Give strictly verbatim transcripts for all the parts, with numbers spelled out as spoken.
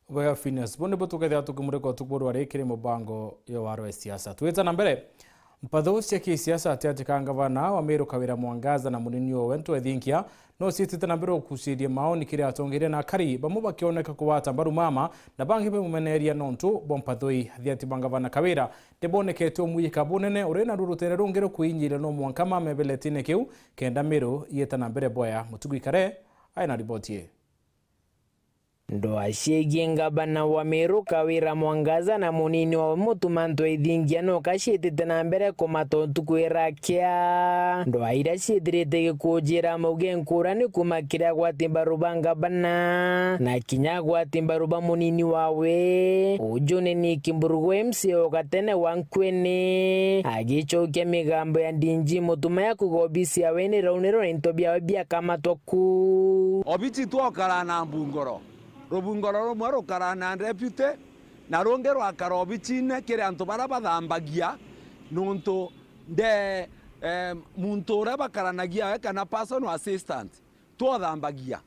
Bwega Phineas, buu nibu tukethira tukimurika utuku bwa rwari kiri mubango yo warwa siasa. Twita na mbere, mpatho cia kisiasa ati ati ka ngavana wa Meru Kawira Mwangaza na munini owe Ntwethinkia no ciitite na mbere ukuciria maoni kiri atongeria na akari, bamwe bakioneka kugwata mbaru mama na bangi bamumeneria nontu bwa mpatho ii. Athi ati ba ngavana Kawira nibonekete umwika bunene uri na rurutere rungi rukwinyiria no mwanka mame beletine kiu kenda Meru ieta na mbere bwaya. Mutugu Ikare ai na riboti ii. Ndwaa ciegie ngavana wa Meru Kawira Mwangaza na munini wawe Mutuma Ntwethinkia noka ciitite na mbere kumata utuku irakea. Ndwaa iria ciithirite gikujira mauge nkurani kuma kiri agwati mbaru ba ngavana na kinya agwati mbaru ba munini wawe. Uju ni Nick Mburugu, M C A o gatene wa Nkwene, agicokia migambo ya D G Mutuma ya kuuga obisi yawe ni raunirwe na into biawe biakamatwa ku. Obichi twokara na mbungoro, rubungoro rumwe rukara na deputy, na rungi rwakara obichine kiri antu baria bathambagia, nuntu nde, eh, muntu uria bakaranagia we kana personal assistant, twothambagia,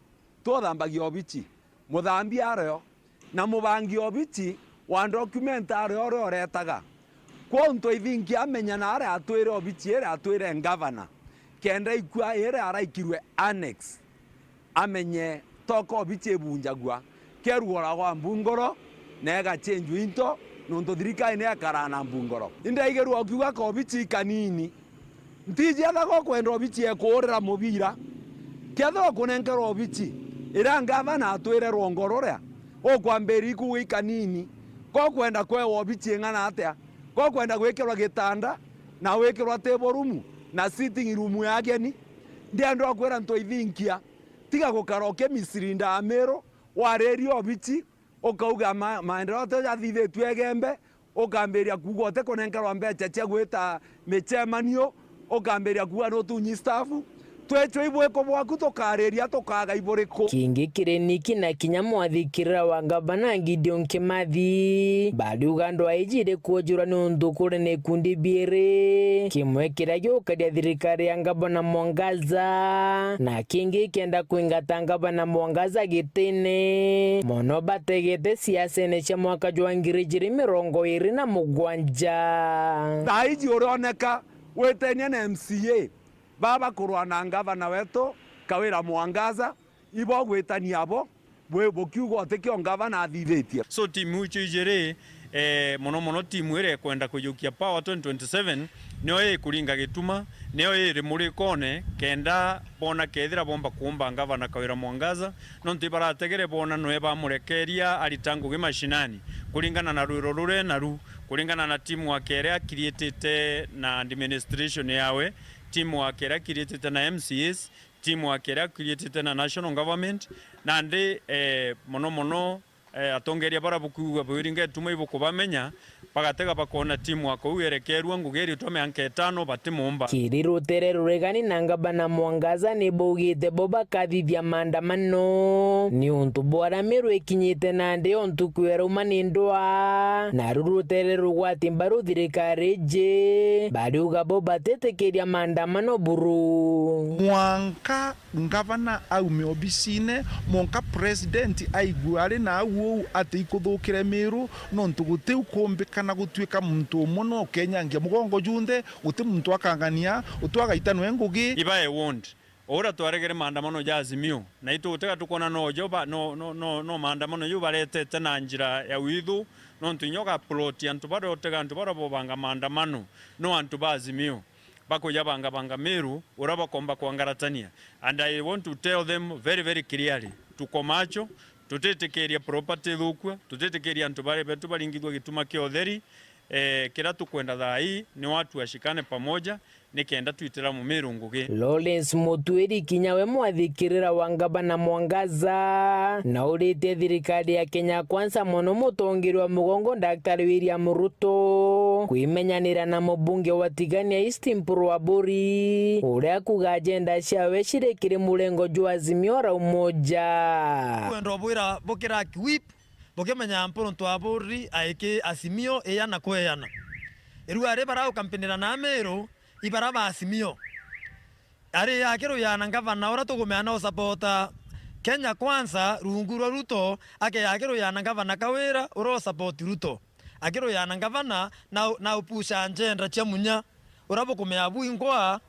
twothambagia obichi, muthambia ario, na mubangi obichi wa document ario uria uretaga. Kwou Ntwethinkia amenya na aria atwire obichi iria atwire ngavana, kenda ikua iria araikirwe annex, amenye toka obichi ibunjagua, kerugoragwa mbungoro, na igachenjwa into, nontu thirikari ni ekaraa na mbungoro. Indaigirwa ukiuga ka obichi kanini, ntiji ethaga ukwenda obichi ekuurira mubira. Kethira ukunenkerwa obichi iria ngavana atwire rwongo ruria, ukwambiria ikuuga ikanini, ka ukwenda kwewa obichi ing'ana atia? Ka ukwenda gwikirwa gitanda na wikirwa table room na sitting room ya ageni? Ndienda kwira Ntwethinkia, tiga gukara ukimisirinda Amiru, waririe obichi, ukauga ma-, maendeleo te jathithitue Igembe, ukambiria kuuga utikunenkerwa mbecha cia gwita michemanio, ukambiria kuuga nutunyi staff. Twicwe ibwiko bwaku tukariria tukaga iburiku? Kingi kiri Nick na kinya mwathikirira wa ngavana Gideon Kimathi, bariuga ndwaa iji iri kuujurwa niuntu kuri na ikundi biiri, kimwe kiria giukaria thirikari ya ngavana Mwangaza, na kingi kienda kwingata ngavana Mwangaza gitine. Mono bategete siasene cia mwaka jwa ngiri ijiri mirongo iri na mugwanja. Thaa iji urioneka witenia na M C A baba kurwa na ngavana wetu Kawira Mwangaza, ibo gwitania abo, bwi-, bukiuga utikio ngavana athithitie. So timu icio ijiri, eh, mono mono timu iria ikwenda kujukia power twenty twenty-seven, nio ikuringa gituma, nio iri murikone, kenda bona kethira bomba kuumba ngavana Kawira Mwangaza, nontu ibarategere bona nwe bamurekeria arita ngugi mashinani, kuringana na rwiro ruria naru, kuringana na teamwork iria akirietite na administration yawe, teamwork iria akirietite na M C As, teamwork iria akirietite na national government, nandi, eh, mono mono, eh, atongeria baria bukiuga bwiringa ituma ibukubamenya, bagatega bakona teamwork uu yerekerua ngugi iritwa mianka itano batimumba. Kiri rutere ruregani na ngavana Mwangaza ni baugite bo bakathithia maandamano niuntu bwa uria Meru ikinyite nandi o ntuku ya rauma ni ndwaa, naru rutere rugwati mbaru thirikari iji, bariuga bo batitikiria maandamano buru. Mwanka ngavana aume obisine, mwanka president aigue ari na au uu ati ikuthukire Meru, nontu guti ukumbikana gutuika muntu umwe no ukenyangia mugongo junthe, guti muntu akang'ania, utu agaitanwe ngugi. Ibae ward, uria twaregere maandamano ja Azimio, na itu gutiga tukwona no jo ba, no, no, no, no maandamano ju baretete na njira ya withu, nontu inya ugaplot antu baria utega antu baria bobanga maandamano, no antu ba Azimio. Bakujabangabanga Meru, uria bakomba kwangaratania. And I want to tell them very, very clearly, tuko macho, tutitikiria property ithukua, tutitikiria antu baria betu baringithua gituma kia utheri. Eh, kiria tukwenda thaa ii ni watu washikane pamoja, nikenda twitira Mumiru ngugi. Lawrence Mutwiri kinya we mwathikirira wa ngavana Mwangaza, na uritie thirikari ya Kenya Kwanza mono mutongeria wa mugongo Daktari William Ruto kwimenyanira na mubunge wa Tigania East Mpuru Aburi, uria akuga ajenda ciawe ciri kiri murengo jwa Azimio la Umoja. Kwenda ubwira bukira whip, bukimenya Mpuru Aburi aiki Azimio iyana kweana. Irua ri baraukampinira na Amiru, ibara ba Azimio. Ari ya kiruyana ngavana uria tugumeana usapota Kenya Kwanza, rungu rwa Ruto, akea akiruyana ngavana Kawira, uro support Ruto. Akiruyana ngavana na, na upusha agenda cia Munya, ura bukumea bwingwa,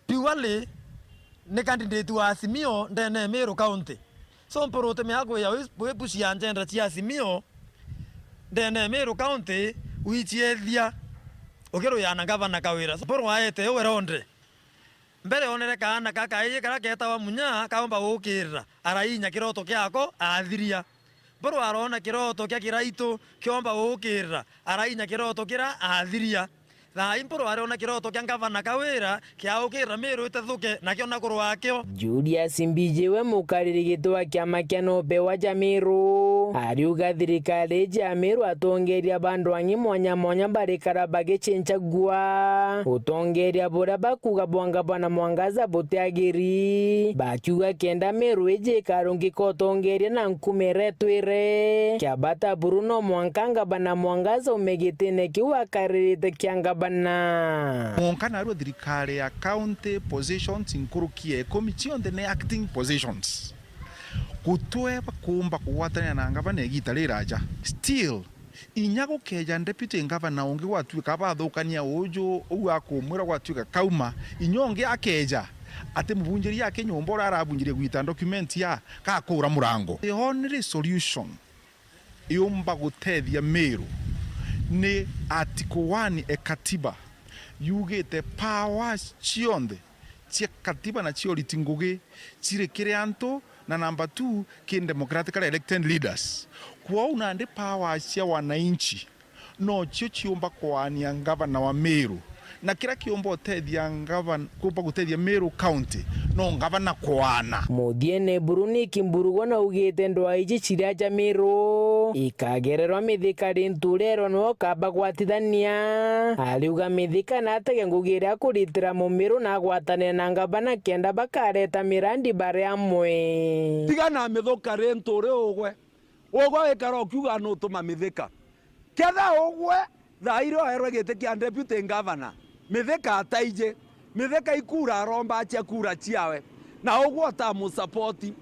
purely ni candidate wa Azimio ndene ya Meru County. So, Mpuru utimea kwia wi-, wipushia agenda cia Azimio ndene ya Meru County, wichiethia ukiruyana ngavana Kawira. So, Mpuru aete uwe ronde. Mbere onere kaana kakaiji karia keetawa Munya kaumba gukirira, arainya kiroto kiako, athiria. Mpuru arona kiroto kia Kiraitu kiomba gukirira, arainya kiroto kira, athiria. Thaa ii Mpuru arona kiroto kia ngavana Kawira kiaukirira Meru itethuke, nakio na kurwa akio. Julius Mbiji, we mukariri giti wa kiama kia Nope wa Jamiru, ariuga thirikari iji ya Meru atongeria ba ndwang'i mwanya mwanya barikara bagicinchagua. Utongeria buria bakuga bwa ngavana Mwangaza butiagiri, bakiuga kenda Meru iji ikarungika utongeria na nkumi iria itwire. Kia bata buru no mwanka ngavana Mwangaza ume gitine kiu akaririte kia ngavana. Mwanka narua thirikari ya county positions nkuruki ya ikumi cionthe ni acting positions. Gutwe bakumba kugwatanira na ngavana igita riraja. Still, inya gukeja deputy ngavana ungi gwatuika bathukania uju, uu akumwira gwatuika kauma, inya ungi akeja ati mubunjiri aki nyumba uria arabunjirie gwita document ya gakura murango. The only solution yumba gutethia Meru ni Article one e katiba yugite powers cionthe cia katiba na cia uriti ngugi ciri kiri antu, na number two, ki democratically elected leaders. Kwou nandi powers cia wananchi nocio ciumba kwaania ngavana wa Meru, na kiria kiumba utethia ngavana, kumba gutethia Meru County no ngavana kwaana. Muthiene buru Nick Mburugo naugite ndwaa iji ciria ja Meru ikagererwa Mithika Linturi erwa niwe ukabagwatithania. Ariuga Mithika natege ngugi iria akuritira Mumiru na agwatanire na ngavana kenda bakareta mirandi bari amwe. Tiga na Mithika Linturi ugwe. Ugwe wikara ukiuga nutuma Mithika. Ketha ugwe thaa iria oerwe giti kia deputy governor, Mithika ataiji. Mithika ikura aromba acia kura ciawe. Na ugwe utamusapoti.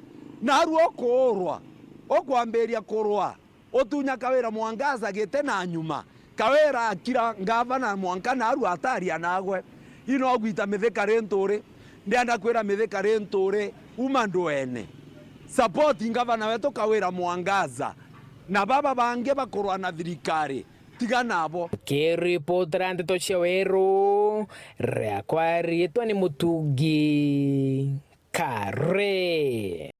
Narua ukuurwa. Ukwambiria kurwa. Utunya Kawira Mwangaza giti na nyuma. Kawira akira ngavana mwanka narua ataria nagwe. Ino gwita Mithika Linturi. Ndienda kwira Mithika Linturi uma ndwene. Support ngavana wetu Kawira Mwangaza. Na baba bangi bakurwa na thirikari. Tiga nabo. Kiripotera ndeto cia Weru, riakwa riitwa ni Mutungi Kare.